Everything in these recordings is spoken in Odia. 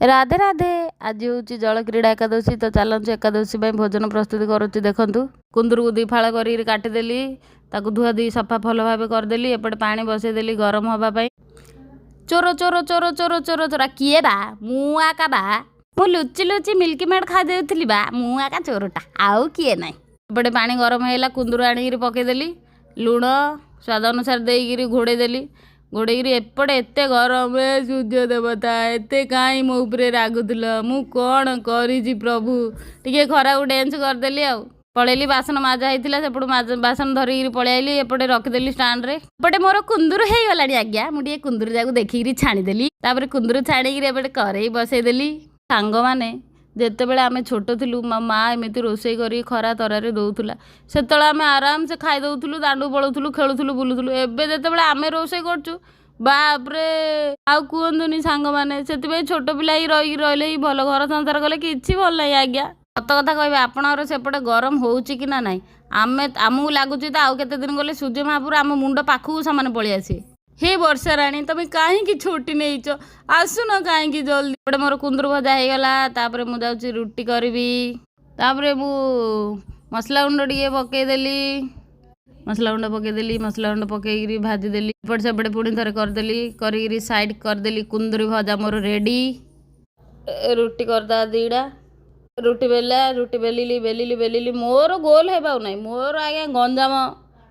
ରାଧେ ରାଧେ। ଆଜି ହେଉଛି ଜଳକ୍ରୀଡ଼ା ଏକାଦଶୀ। ତ ଚାଲନ୍ତୁ, ଏକାଦଶୀ ପାଇଁ ଭୋଜନ ପ୍ରସ୍ତୁତି କରୁଛି। ଦେଖନ୍ତୁ, କୁନ୍ଦୁରୁକୁ ଦୁଇ ଫାଳ କରିକି କାଟିଦେଲି। ତାକୁ ଧୁଆ ଧୁଇ ସଫା ଭଲ ଭାବେ କରିଦେଲି। ଏପଟେ ପାଣି ବସେଇଦେଲି ଗରମ ହେବା ପାଇଁ। ଚୋର ଚୋର ଚୋର ଚୋର ଚୋର ଚୋର କିଏ ବା? ମୁଁ ଆକା ବା। ମୁଁ ଲୁଚି ଲୁଚି ମିଲ୍କି ମେଡ୍ ଖାଇଦେଉଥିଲି ବା। ମୁଁ ଆକା ଚୋରଟା, ଆଉ କିଏ ନାହିଁ। ଏପଟେ ପାଣି ଗରମ ହେଇଗଲା। କୁନ୍ଦୁରୁ ଆଣିକିରି ପକେଇଦେଲି। ଲୁଣ ସ୍ୱାଦ ଅନୁସାରେ ଦେଇକିରି ଘୋଡ଼େଇ ଦେଲି। ଘୋଡ଼େଇକିରି ଏପଟେ ଏତେ ଗରମ, ଏ ସୂର୍ଯ୍ୟ ଦେବତା, ଏତେ କାହିଁ ମୋ ଉପରେ ରାଗୁଥିଲ? ମୁଁ କ'ଣ କରିଛି ପ୍ରଭୁ? ଟିକେ ଖରାକୁ ଡ୍ୟାନ୍ସ କରିଦେଲି ଆଉ ପଳେଇଲି। ବାସନ ମାଜା ହେଇଥିଲା, ସେପଟୁ ବାସନ ଧରିକିରି ପଳେଇ ଆଇଲି। ଏପଟେ ରଖିଦେଲି ଷ୍ଟାଣ୍ଡରେ। ଏପଟେ ମୋର କୁନ୍ଦୁରୁ ହେଇଗଲାଣି ଆଜ୍ଞା। ମୁଁ ଟିକେ କୁନ୍ଦୁରୁ ଯାକୁ ଦେଖିକିରି ଛାଣିଦେଲି। ତାପରେ କୁନ୍ଦୁରୁ ଛାଣିକିରି ଏପଟେ କରେଇ ବସେଇଦେଲି। ସାଙ୍ଗମାନେ, ଯେତେବେଳେ ଆମେ ଛୋଟ ଥିଲୁ, ମୋ ମା ଏମିତି ରୋଷେଇ କରିକି ଖରା ତରାରେ ଦେଉଥିଲା। ସେତେବେଳେ ଆମେ ଆରାମସେ ଖାଇ ଦେଉଥିଲୁ, ଦାଣ୍ଡକୁ ପଳଉଥିଲୁ, ଖେଳୁଥିଲୁ, ବୁଲୁଥିଲୁ। ଏବେ ଯେତେବେଳେ ଆମେ ରୋଷେଇ କରୁଛୁ, ବାପରେ, ଆଉ କୁହନ୍ତୁନି ସାଙ୍ଗମାନେ। ସେଥିପାଇଁ ଛୋଟ ପିଲା ହିଁ ରହିକି ରହିଲେ ହିଁ ଭଲ। ଘର ସଂସାର କଲେ କିଛି ଭଲ ନାହିଁ ଆଜ୍ଞା। ସତ କଥା କହିବେ, ଆପଣଙ୍କର ସେପଟେ ଗରମ ହେଉଛି କି ନା ନାହିଁ? ଆମକୁ ଲାଗୁଛି ତ ଆଉ କେତେ ଦିନ ଗଲେ ସୂର୍ଯ୍ୟ ମହାପୁର ଆମ ମୁଣ୍ଡ ପାଖକୁ ସେମାନେ ପଳେଇ ଆସିବେ। ହେ ବର୍ଷା ରାଣୀ, ତମେ କାହିଁକି ଛୁଟି ନେଇଛ? ଆସୁନ କାହିଁକି ଜଲ୍ଦି? ଏପଟେ ମୋର କୁନ୍ଦୁରୁ ଭଜା ହେଇଗଲା। ତାପରେ ମୁଁ ଯାଉଛି ରୁଟି କରିବି। ତାପରେ ମୁଁ ମସଲା ଗୁଣ୍ଡ ଟିକେ ପକେଇଦେଲି। ମସଲା ଗୁଣ୍ଡ ପକେଇଦେଲି। ମସଲା ଗୁଣ୍ଡ ପକେଇକିରି ଭାଜିଦେଲି। ଏପଟେ ସେପଟେ ପୁଣି ଥରେ କରିଦେଲି। କରିକିରି ସାଇଡ଼୍ କରିଦେଲି। କୁନ୍ଦୁରି ଭଜା ମୋର ରେଡ଼ି। ରୁଟି କରିଦେବା ଦୁଇଟା। ରୁଟି ବେଲା, ରୁଟି ବେଲିଲି, ବେଲିଲି, ବେଲିଲି, ମୋର ଗୋଲ ହେବାକୁ ନାହିଁ। ମୋର ଆଜ୍ଞା ଗଞ୍ଜାମ,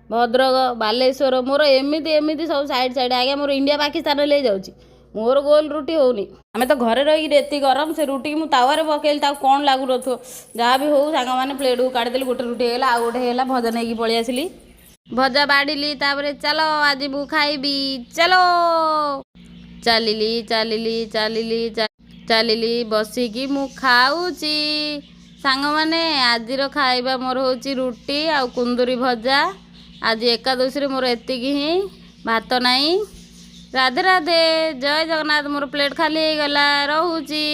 ଭଦ୍ରକ, ବାଲେଶ୍ୱର, ମୋର ଏମିତି ଏମିତି ସବୁ ସାଇଡ଼୍ ସାଇଡ଼୍ ଆଜ୍ଞା। ମୋର ଇଣ୍ଡିଆ ପାକିସ୍ତାନ ହେଲେ ଯାଉଛି। ମୋର ଗୋଲ ରୁଟି ହେଉନି। ଆମେ ତ ଘରେ ରହିକିରି ଏତିକି ଗରମ, ସେ ରୁଟିକି ମୁଁ ତାୱାରେ ପକେଇଲି, ତାକୁ କ'ଣ ଲାଗୁନଥିବ? ଯାହା ବି ହଉ ସାଙ୍ଗମାନେ, ପ୍ଲେଟ୍କୁ କାଢ଼ିଦେଲି। ଗୋଟେ ରୁଟି ହେଇଗଲା, ଆଉ ଗୋଟେ ହେଇଗଲା। ଭଜା ନେଇକି ପଳେଇ ଆସିଲି। ଭଜା ବାଢ଼ିଲି। ତାପରେ ଚାଲ, ଆଜି ମୁଁ ଖାଇବି। ଚାଲ, ଚାଲିଲି, ଚାଲିଲି, ଚାଲିଲି, ଚାଲିଲି, ବସିକି ମୁଁ ଖାଉଛି। ସାଙ୍ଗମାନେ, ଆଜିର ଖାଇବା ମୋର ହେଉଛି ରୁଟି ଆଉ କୁନ୍ଦୁରି ଭଜା। ଆଜି ଏକାଦଶୀରେ ମୋର ଏତିକି ହିଁ, ଭାତ ନାହିଁ। ରାଧେ ରାଧେ, ଜୟ ଜଗନ୍ନାଥ। ମୋର ପ୍ଲେଟ୍ ଖାଲି ହେଇଗଲା, ରହୁଛି।